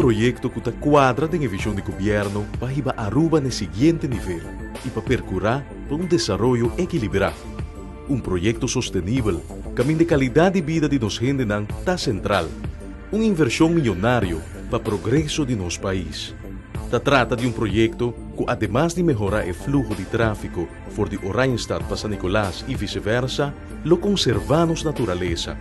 proyecto cu ta cuadra den e vision di Gobierno pa hiba Aruba n'e siguiente nivel y pa percura pa un desaroyo ekilibrá. Un proyecto sostenibel caminda e calidad di bida di nos hendenan ta central. Un inversion miyonario pa progreso di nos pais. Ta trata di un proyecto cu ademas di mehora e fluho di trafico for di Oranjestad pa San Nicolas y viceversa, lo conserva nos naturalesa.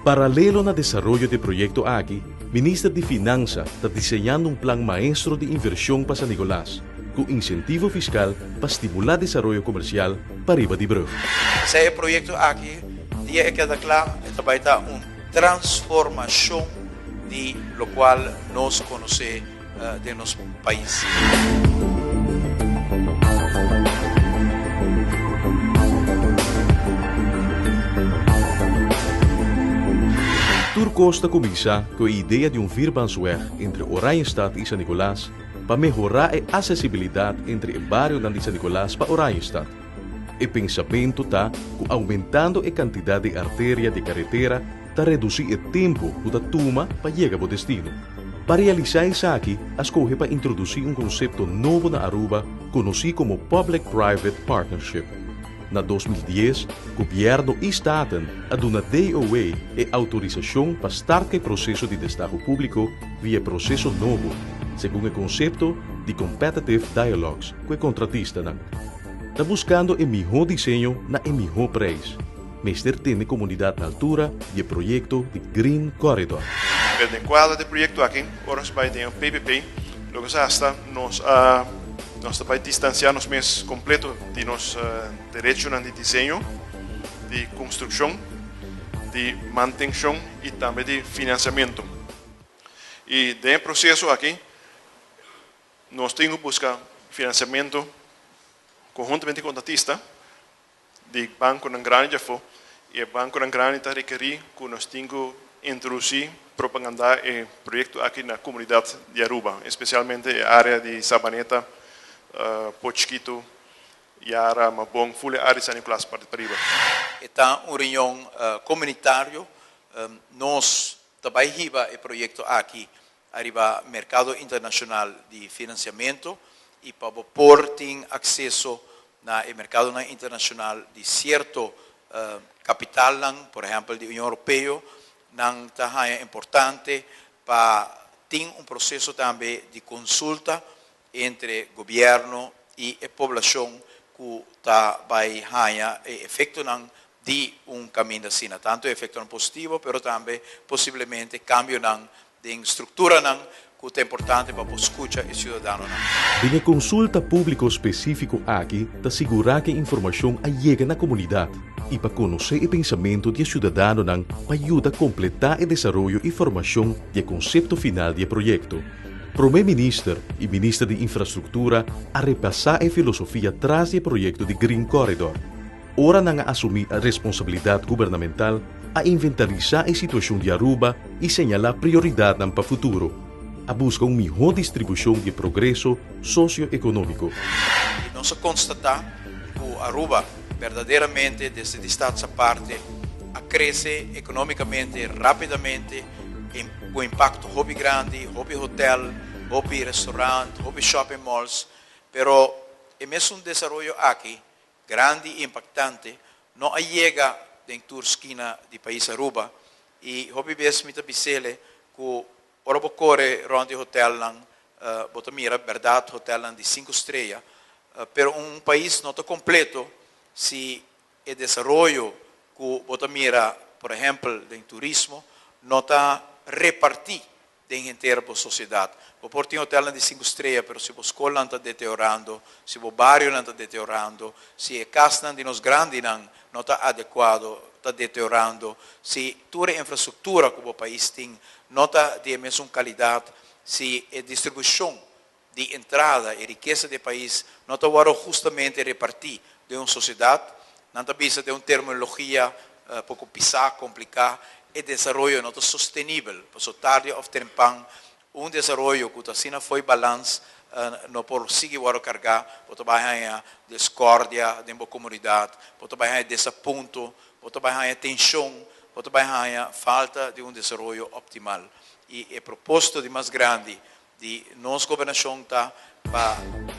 Paralelo na desaroyo di e proyecto aki, Minister di Finansa ta diseñando un plan maestro di inversion pa San Nicolas, cu incentivo fiscal pa stimula desaroyo comercial pariba di brug. P'esei e proyecto aki dia e keda cla e ta bay ta un transformacion di locual nos conoce den nos pais. Tur kos ta kuminsá ku e idea di un vierbaansweg entre Oranjestad i San Nicolas pa mehorá e asesibilidat entre e barionan di San Nicolas pa Oranjestad. E pensamentu ta ku aumentando e kantidat di arteria di karetera ta redusí e tempu ku ta tuma pa yega bo destino. Pa realisá esaki a skohe pa introdusí un konsepto nobo na Aruba konosí komo Public Private Partnership. Na 2010 Gobièrnu i Staten a duna DOW e outorisashon pa start ku e proseso di destaho públiko via e proseso nobo segun e konsepto di Competitive Dialogues ku e kontratistanan. Ta buskando e mihó diseño na e mihó preis. Mester tene komunidat na altura di e proyekto di Green Corridor. Pero den kuadro di e proyekto aki, ora nos bai den un PPP, loke sa hasta nos a nos ta bai distansiá nos mes kompleto di nos derechonan di diseño, di konstrukshon, di mantenshon i tambe di finansiamentu. I den e proseso aki nos tin ku buska finansiamentu konhuntamente ku kontratista. Di bankonan grandi djafó i e bankonan grandi ta rekerí ku nos tin ku introdusí, propagandá e proyekto aki na komunidat di Aruba, espesialmente e área di Sabaneta, Pochkitu, Yara, Mabon, ful e área di San Nicolas parti pariba. E ta un reunion komunitario. Nos ta bai hiba e proyekto aki ariba merkado internashonal di finansiamentu i pa bo por tin akseso na e merkadonan internashonal di sierto kapitalnan, por ehèmpel di Union Europeo, nan ta haña importante pa tin un proseso tambe di konsulta entre gobièrnu i e poblashon ku ta bai haña e efektonan di un kaminda asina, tantu efektonan positivo pero tambe posiblemente kambionan den strukturanan ku ta importante pa por skucha e siudadanonan. Den e konsulta públiko spesífiko aki ta sigurá ku e informashon a yega na komunidat i pa konosé e pensamentu di e siudadanonan pa yuda kompletá e desaroyo i formashon di e konsepto final di e proyekto. Promé Minister i Minister di Infrastruktura a repasá e filosofia tras di e proyekto di Green Corridor. Ora nan a asumí responsabilidat gubernamental, a inventarisá e situashon di Aruba i señalá prioridatnan pa futuro. A buska un mihó distribushon di e progreso sosio-ekonómiko. I nos a konstatá ku Aruba berdaderamente desde di Staats Aparte a krese ekonómikamente rápidamente ku impakto hopi grandi, hopi hotel, hopi restaurant, hopi shopping malls, pero e mesun desaroyo aki grandi i impaktante no a yega den tur skina di pais Aruba i hopi bes mi ta bisele ku ora bo kore rònt di hotelnan bo ta mira bèrdat hotelnan di sinku strea pero un pais no ta kompleto si e desaroyo ku bo ta mira por ehèmpel den turismo no ta repartí den henter bo sosiedat. Bo por tin hotelnan di sinku strea, pero si bo skolnan ta deteorando, si bo barionan ta deteorando, si e kasnan di nos grandinan no ta adekuado, ta deteorando, si tur e infrastruktura ku bo pais tin no ta di e mesun kalidat, si e distribushon di entrada i rikesa di e pais no ta wòrdu hustamente repartí den un sosiedat, nan ta bisa den un terminologia poko pisá, kompliká, e desaroyo no ta sostenibel, pasobra tardi òf trempan un desaroyo ku ta asina fo'i balans no por sigui wòrdu kargá, bo ta bai haña diskordia den bo komunidat, bo ta bai haña desapunto, bo ta bai haña tenshon, bo ta bai haña falta di un desaroyo optimal. Y e propósito di mas grandi di nos gobernacion ta pa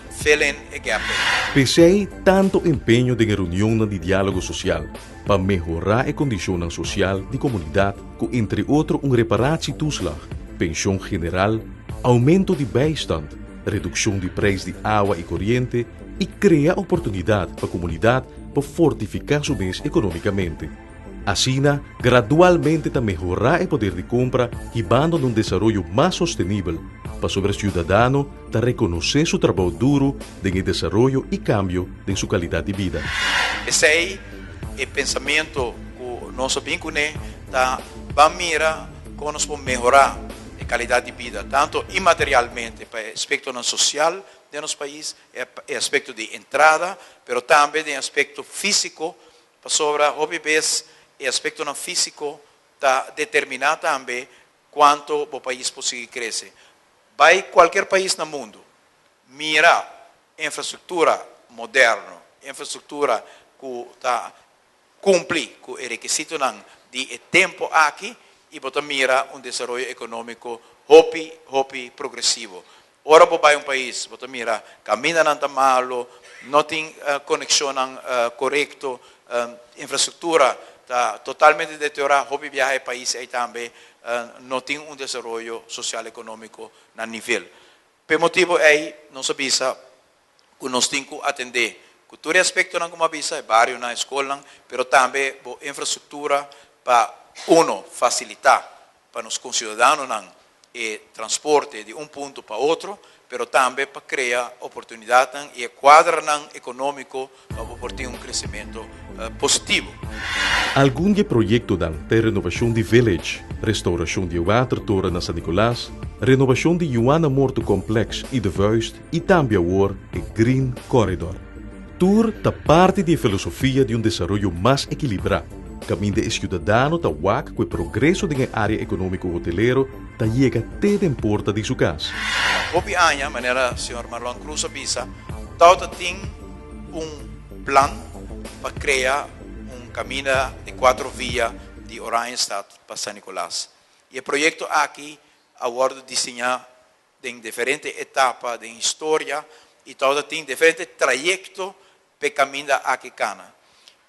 fill in e gap ey. P'esei tanto empeño den e reunionnan di diálogo sosial pa mehorá e kondishonnan sosial di komunidat ku entre otro un reparatietoeslag, penshon general, oumento di bijstand, redukshon di preis di awa i koriente i krea oportunidat pa komunidat pa fortifiká su mes ekonómikamente. Asina, gradualmente ta mehorá e poder di kompra hibando na un desaroyo mas sostenibel, pasobra e siudadano ta rekonosé su trabou duru den e desaroyo i kambio den su kalidat di bida. Esei e pensamentu ku nos a bin kuné ta ban mira kon nos por mehorá e kalidat di bida, tantu inmaterialmente pa e aspektonan sosial den nos pais, e aspekto di entrada, pero tambe den e aspekto físiko, pasobra hopi bes e aspektonan físiko ta determiná tambe kuantu bo pais por sigui krese. Bai kualker pais na mundu, mira infrastruktura moderno, infrastruktura ku ta kumpli ku e rekisitonan di e tempu aki i bo ta mira un desaroyo ekonómiko hopi, hopi progresivo. Ora bo bai un pais, bo ta mira kamindanan ta malu, no tin konekshonnan korekto, infrastruktura ta totalmente deteriorá, hopi biaha e pais ei tambe no tin un desaroyo sosial ekonómiko na nivel. P'e motibu ei nos a bisa ku nos tin ku atendé ku tur e aspektonan ku mi a bisa, e barionan, e skolnan, pero tambe bo infrastruktura pa uno fasilitá pa nos konsiudadanonan e transporte di un punto pa otro, pero tambe pa krea oportunidatnan i e kuadranan ekonómiko pa bo por tin un kresementu positivo. Algun di e proyektonan ta e renovashon di Village, restaurashon di e watertoren na San Nicolas, renovashon di Juana Morto Complex i De Vuist i tambe awor e Green Corridor. Tur ta parti di e filosofia di un desaroyo mas ekilibrá, kaminda e siudadano ta wak ku e progreso den e área ekonómiko hotelero ta yega te den porta di su kas. Hopi aña, manera señor Marlon Cruz a bisa, tawata tin un plan pa krea un kaminda di kuatro via di Oranjestad pa San Nicolas. I e proyekto aki a wòrdu diseñá den diferente etapa den historia i tawata tin diferente trayekto p'e kaminda aki kana.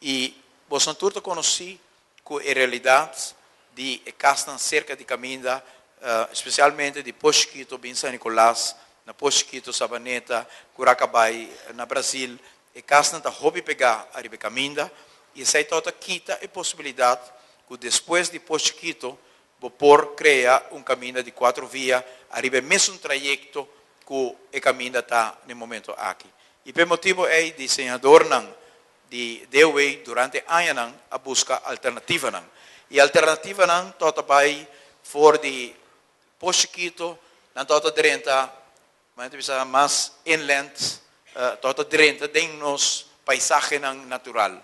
I boso tur ta konosí ku e realidat di e kasnan serka di kaminda, spesialmente di Poshkito bin San Nicolas, na Poshkito, Sabaneta, Curacabai, na Brazil, e kasnan ta hopi pegá ariba e kaminda i esei tawata kita e posibilidat ku despues di Poshkito Bo por krea un kaminda di kuatro via ariba e mesun trayekto ku e kaminda ta na e momento aki. I p'e motibu ei diseñadornan di DOW durante añanan a buska alternativanan. I alternativanan tabata bai for di Pos Chikito, nan tabata drenta, manera ta bisa, mas inland, tabata drenta den nos paisahenan natural.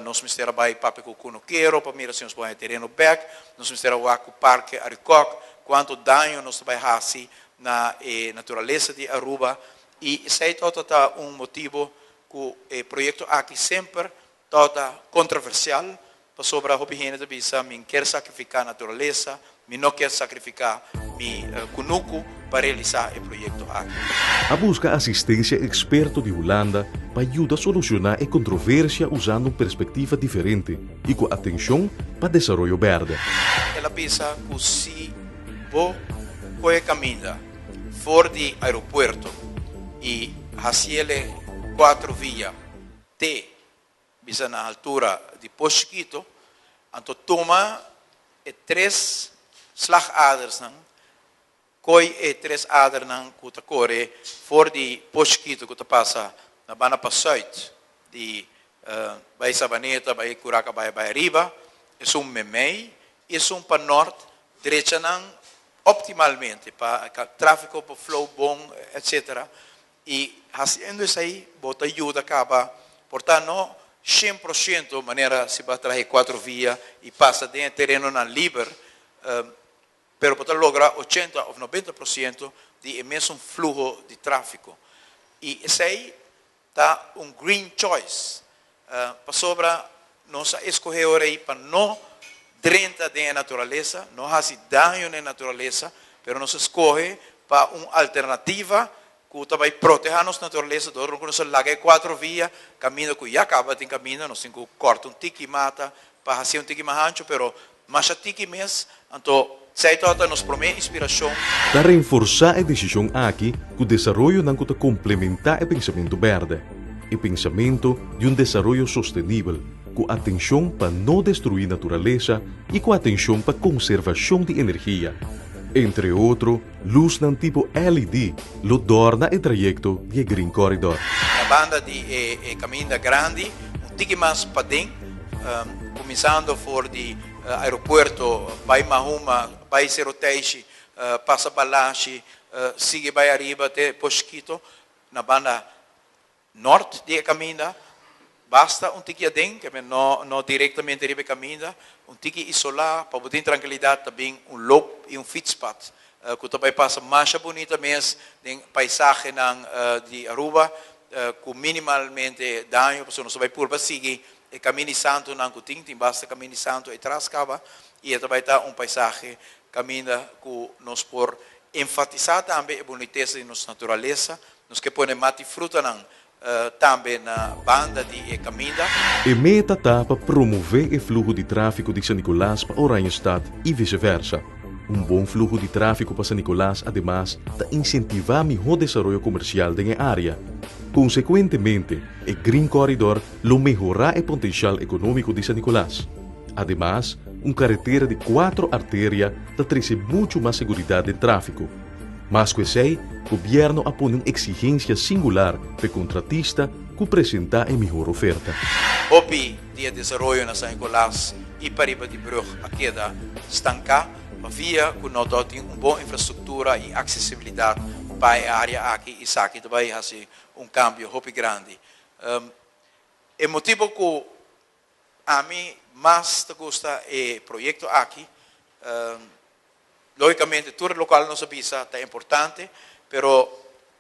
Nos mester a bai papia ku kunukero pa mira si nos por haña tereno bèk. Nos mester a wak ku Parke Arikok kuantu daño nos ta bai hasi na e naturalesa di Aruba. I esei tabata ta un motibu ku e proyekto aki semper Tabata kontroversial, pasobra hopi hende ta bisa, Mi kier sakrifiká naturalesa, mi no kier sakrifiká mi kunuku pa realisá e proyekto aki. A buska asistensia eksperto di Hulanda pa yuda solushoná e kontroversia usando un perspektiva diferente i ku atenshon pa desaroyo bèrdè. El a bisa ku si bo kohe kaminda for di aeropuerto i hasiele kuatro via te bisa na altura di Pos Chikito, anto tuma e tres slagadersnan, koi e tres adernan ku ta kore for di Pos Chikito ku ta pasa na banda pa sùit di bai Sabaneta, bai Curaca bai bai ariba, esun memei i esun pa nòrt, drecha nan optimalmente pa tráfiko por flow bon, etcetera. I hasiendo esei bo ta yuda kaba por ta no shen por shento manera si bo a traha e kuatro via i pasa den e terenonan liber, pero bo ta logra ochenta òf 90% di e mesun fluho di tráfiko. I esei ta un green choice pasobra nos a eskohé ora ei pa no. Drenta den e naturalesa, no hasi daño na e naturalesa, pero nos a skohe pa un alternativa ku ta bai protehá nos naturalesa dor ku nos a laga e kuatro via kaminda ku ya kaba tin kaminda, nos tin ku kòrta un tiki mata pa hasié un tiki mas hanchu, pero masha tiki mes, anto esei tabata nos promé inspirashon. Ta renforsá e desishon aki ku desaroyonan ku ta komplementá e pensamentu bèrdè, e pensamentu di un desaroyo sostenibel. Ku atenshon pa no destruí naturalesa i ku atenshon pa konservashon di energia. Entre otro, lusnan tipo LED lo dòrna e trayekto di e Green Corridor. Na banda di e kaminda grandi, un tiki mas paden, kuminsando for di aeropuerto bai Mahuma, bai Sero Teishi, pasa Balashi, sigui bai ariba te Poshkito, na banda Nort di e kaminda, basta un tiki aden, ke men no no direktamente riba e kaminda, un tiki isolá pa bo tin trankilidat ta bin un loop i un fietspad ku ta bai pasa masha bunita mes den paisahenan di Aruba ku minimalmente daño pasobra nos ta bai purba sigui e kaminda di santunan ku tin, tin basta kaminda di santu atras kaba i e ta bai ta un paisahe kaminda ku nos por enfatisá tambe e bunitesa di nos naturalesa. Nos ke pone mati frutanan tambe na banda di e kaminda. E meta ta pa promové e fluho di tráfiko di San Nicolas pa Oranjestad i viseversa. Un bon fluho di tráfiko pa San Nicolas ademas ta insentivá mihó desaroyo komersial den e área. Konsekuentemente, e Green Corridor lo mehorá e potensial ekonómiko di San Nicolas. Ademas, un karetera di kuatro arteria ta trese muchu mas seguridat den tráfiko. Mas ku esei, gobièrnu a pone un eksigensia singular pa e kontratista ku presentá e mihor oferta. Hopi di e desaroyo na San Nicolas i pariba di brug a keda stanká pa via ku no ta tin un bon infrastruktura i aksesibilidat pa e área aki i esaki ta bai hasi un kambio hopi grandi. E motibu ku Ami mas ta gusta e proyecto aki. Logicamente tur locual nos a bisa ta importante, pero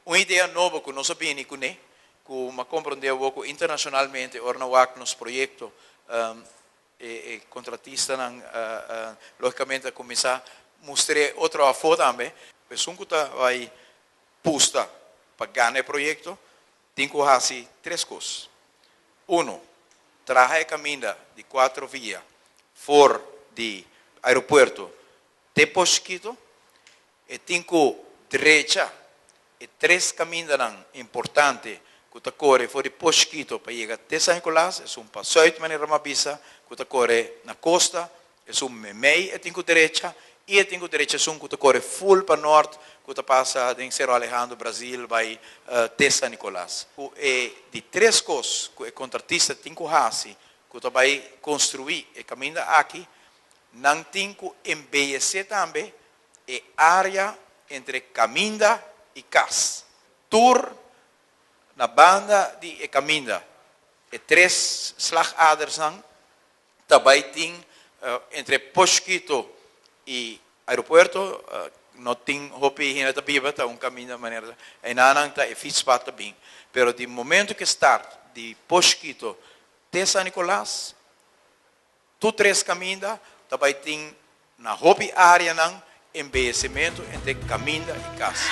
un idea nobo cu nos a bini cune, cu m'a comprende awor cu internacionalmente ora nan wak nos proyecto, e contratistanan logicamente a cuminsa mustr'e otro afo tambe. Esun cu ta bay pusta pa gana e proyecto tin cu haci tres cos. Uno, traha e caminda di cuatro via for di aeropuerto te Poshkito. E tin cu drecha e tres camindanan importante cu ta core for di Poshkito pa yega te San Nicolas, esun pa zuid manera mi a bisa, cu ta core na costa, Esun memey e tin ku derecha i e tin ku derecha esun ku ta kore ful pa nort ku ta pasa den Cerro Alejandro, Brazil bai te San Nicolas. Ku e di tres kos ku e kontratista tin ku hasi ku ta bai konstruí e kaminda aki, nan tin ku embeyesé tambe e área entre kaminda i kas. Tur na banda di e kaminda e tres slagadersnan Ta bai tin entre Poshkito y aeropuerto no tin hopi hende ta biba, ta un caminda manera enanan ta e fietspad ta bin, pero di momento ke start di Poshkito te San Nicolas tur tres caminda ta bai tin na hopi areanan embeyecimento entre caminda y cas.